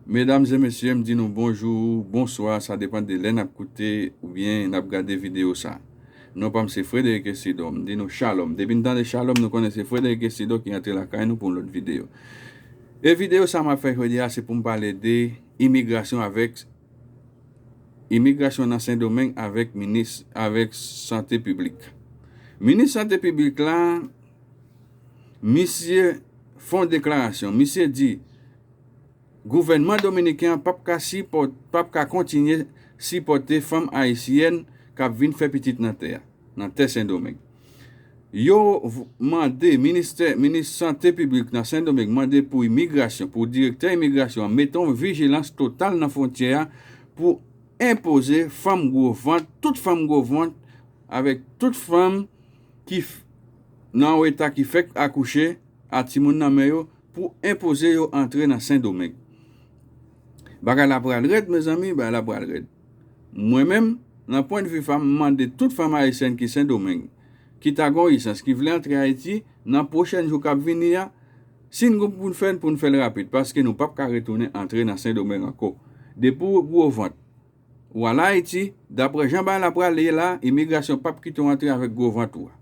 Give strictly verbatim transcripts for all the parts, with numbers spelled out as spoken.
Medam e mesye, m di nou bonjou, bonswa, sa depann de lè n ap koute oubyen n ap gade videyo sa. Non pa m se Frederic Estido, m di nou shalom. Depi n tande shalom, nou konnen se Frederic Estido ki antre lakay nou pou yon lòt videyo. E videyo sa m ap fè jodi a, se pou m pale de imigrasyon avèk imigrasyon nan Sendomeng avèk minis avèk sante piblik. Minis sante piblik la, misye fè yon deklarasyon. Misye di gouvènman dominiken an p ap ka sipòt, p ap ka kontinye sipòte fanm ayisyèn k ap vin fè pitit nan tè a, nan tè Sendomeng. Yo mande ministè, minis sante piblik nan Sendomeng mande pou imigrasyon, pou direktè imigrasyon an mete yon vijilans total nan fwontyè a pou enpoze fanm gwo vant, tout fanm gwo vant avèk tout fanm ki nan yon eta ki fèk akouche a timoun nan men yo pou enpoze yo antre nan Sendomeng. Bagay la pral rèd, mezanmi, bagay la pral rèd. Mwen menm, nan pwennvi pa m, m mande tout fanm ayisyèn ki Sendomeng, ki ta gen yon lisans, ki vle antre Ayiti, nan pwochèn jou k ap vini a, si n gen pou n fè l, pou n fè l rapid, paske nou p ap ka retounen antre nan Sendomeng ankò. Depi w gwo vant, w al Ayiti, daprè jan bagay la prale la, imigrasyon p ap kite w antre avèk gwo vant ou a.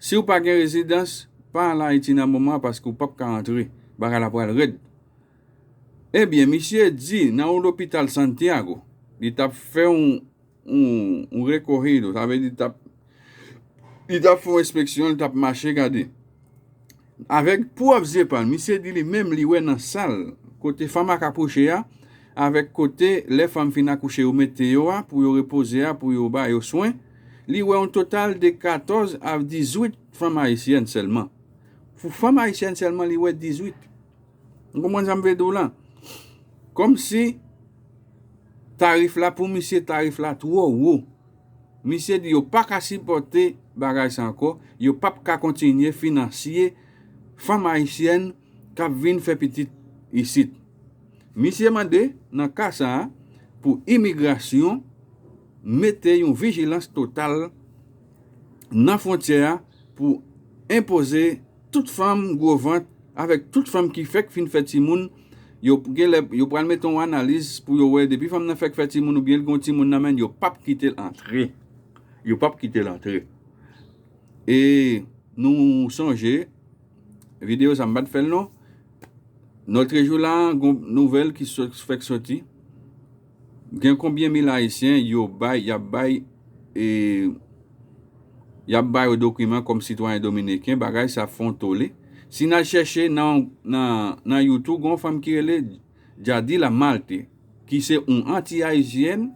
Si w pa gen rezidans, pa al Ayiti nan moman an paske w p ap ka antre. Bagay la pral rèd. Ebyen, misye di nan yon lopital Santiago, li t ap fè yon, yon, yon rekohido, sa vle di li t ap, li t ap fè yon enspeksyon, li t ap mache gade. Avèk pwòp zye pa l, misye di li menm li wè nan sal kote fanm ak akouche a, avèk kote lè fanm fin akouche yo mete yo a pou yo repoze a, pou yo ba yo swen, li wè yon total de katòz a dizwit fanm ayisyèn sèlman. Pou fanm ayisyèn sèlman, li wè dizwit. Ou konprann sa m vle di w la? Kòmsi tarif la, pou misye, tarif la twò wo. Misye di yo pa ka sipòte bagay sa ankò, yo p ap ka kontinye finansye fanm ayisyèn k ap vin fè pitit isit. Misye mande, nan ka sa a, pou imigrasyon mete yon vijilans total nan fwontyè a pou enpoze tout fanm gwo vant avèk tout fanm ki fèk fin fè timoun, yo genlè, yo pral mete yon analiz pou yo wè depi fanm nan fèk fè timoun oubyen l gen yon timoun nan men l, yo p ap kite l antre. Yo p ap kite l antre. E nou sonje, videyo sa m pa t fè l non. Nòtrejou la, gon nouvèl ki sot, fèk soti. Gen konbyen mil ayisyen yo bay, y ap bay, e, y ap bay yo dokiman kòm sitwayen dominiken, bagay sa fè yon tole. Si n al chèche nan, nan, nan YouTube, gon fanm ki rele Jadila Malte, ki se yon anti-ayisyèn.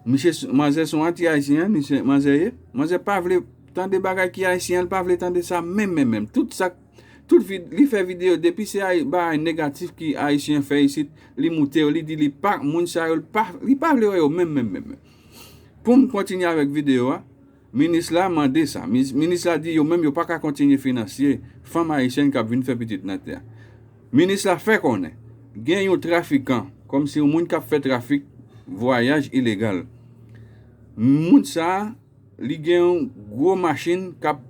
Misye, manzè se yon anti-ayisyen, misye, manzè ye. Manzè pa vle tande bagay ki ayisyen, l pa vle tande sa menm, menm, menm. Tout sa, tout vid-, li fè videyo, depi se ay-, bagay negatif ki ayisyen fè isit, li moute yo, li di li pa, moun sa yo, li pa, li pa vle wè yo menm, menm, menm, menm. Pou m kontinye avèk videyo a, minis la mande sa. Minis, minis la di yo menm yo pa ka kontinye finansye fanm ayisyèn k ap vin fè pitit nan tè a. Minis la fè konnen gen yon trafikan, kòmsi yon moun k ap fè trafik vwayaj ilegal. Moun sa a, li gen yon gwo machin k ap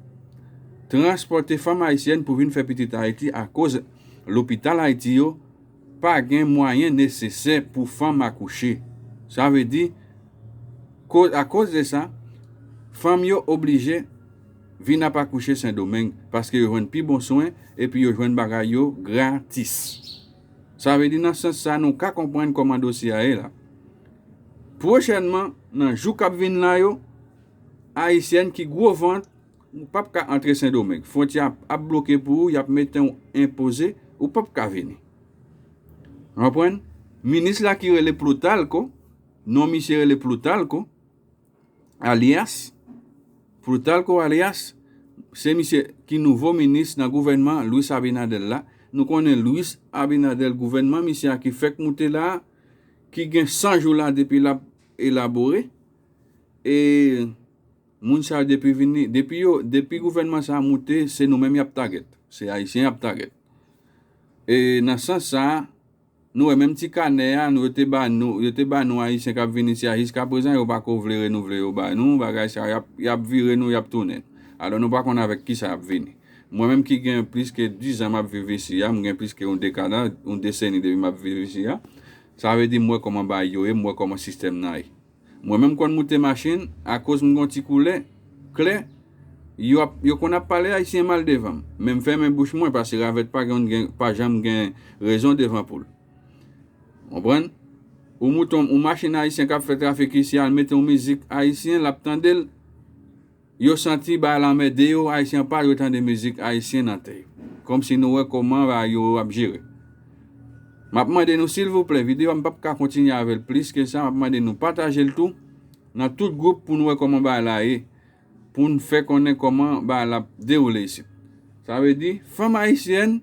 transpòte fanm ayisyèn pou vin fè pitit Ayiti akoz lopital Ayiti yo pa gen mwayen nesesè pou fanm akouche. Sa vle di, ko-, akoz de sa, fanm yo oblije vin ap akouche Sendomeng paske yo jwenn pi bon swen epi yo jwenn bagay yo gratis. Sa vle di, nan sans sa, nou ka konprann kòman dosye a ye la. Pwochènman, nan jou k ap vin la yo, ayisyèn ki gwo vant, ou p ap ka antre Sendomeng. Fwontyè ap, ap bloke pou ou, y ap mete w enpoze, ou p ap ka vini. Konprann? Minis la ki rele Plutalco, non misye rele Plutalco, alyas, Plutalco alyas, se misye ki nouvo minis nan gouvènman Luis Abinader la. Nou konnen Luis Abinader, gouvènman misye a ki fèk moute la, ki gen san jou la depi l ap elabore. E moun sa yo depi vini, depi yo, depi gouvènman sa a moute, se nou menm y ap tagèt. Se ayisyen y ap tagèt. E nan sans sa a, nou wè menm ti kanè a, nou, yo te ba nou, yo te ba nou ayisyen k ap vini isi a, jiska prezan yo pako vle renouvle yo ba nou, bagay sa yo, y ap, y ap vire nou, y ap tounen. Alò nou pa konn avèk kisa y ap vini. Mwen menm ki gen plis ke dis zan m ap viv isi a, m gen plis ke yon dekad, yon deseni depi m ap viv isi a. Sa vle di m wè kòman bagay yo ye, m wè kòman sistèm nan ye. Mwen menm konn moute machin, akoz m gon ti koulè klè, yo ap, yo konn ap pale ayisyen mal devan m. Men m fèmen bouch mwen, paske ravèt pa gen, gen, pa janm gen rezon devan poul. Konprann? Ou moute yon, yon machin ayisyen k ap fè trafik isi, al mete yon mizik ayisyen, l ap tande l. Yo santi bagay la anmède yo, ayisyen pa yo tande mizik ayisyen nan tè yo. Kòmsi nou wè kòman bagay yo ap jere. M ap mande nou, silvouplè, videyo a m p ap ka kontinye avè l plis ke sa, m ap mande nou pataje l tou nan tout gwoup pou nou wè kòman bagay la ye, pou n fè konnen kòman bagay la ap dewoule isit. Sa vle di, fanm ayisyèn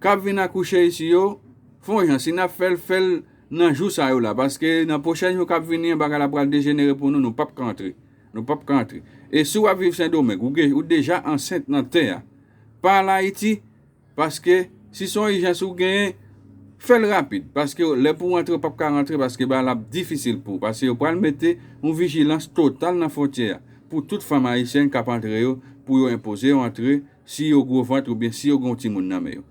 k ap vin akouche isi yo, fè yon jan, si n ap fè l, fè l nan jou sa yo la, paske nan pwochèn jou k ap vini an, bagay la pral dejenere pou nou, nou p ap ka antre. Nou p ap ka antre. E si w ap viv Sendomeng, ou, gen, ou deja ansent nan tè a, pa al Ayiti, paske si se yon ijans ou genyen, fè l rapid, paske lè pou w antre, w p ap ka rantre, paske bagay la ap difisil pou ou, paske yo pral mete yon vijilans total nan fwontyè a, pou tout fanm ayisyèn k ap antre yo, pou yo enpoze yo antre, si yo gwo vant oubyen si yo gen yon timoun nan men yo.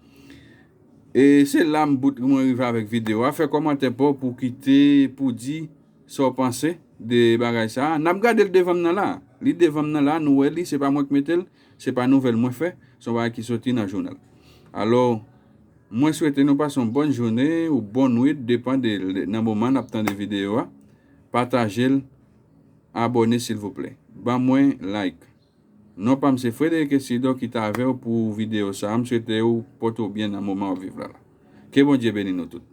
E se la m bout mwen rive avèk videyo a. Fè kòmantè pa w pou kite, pou di sa w panse de bagay sa a. N ap gade l devan m nan la. Li devan m nan la, nou wè li, se pa mwen k mete l, se pa nouvèl mwen fè, se yon bagay ki soti nan jounal. Alò, mwen swete nou pase yon bòn jounen ou bòn nwit, depan de, de, nan moman n ap tande videyo a. Pataje l, abòne silvouplè. Ban mwen like. Non pa m se Frederic Esidor ki t avè w pou videyo sa a. M swete w pote w byen nan moman w ap viv la la. Ke Bondye beni nou tout.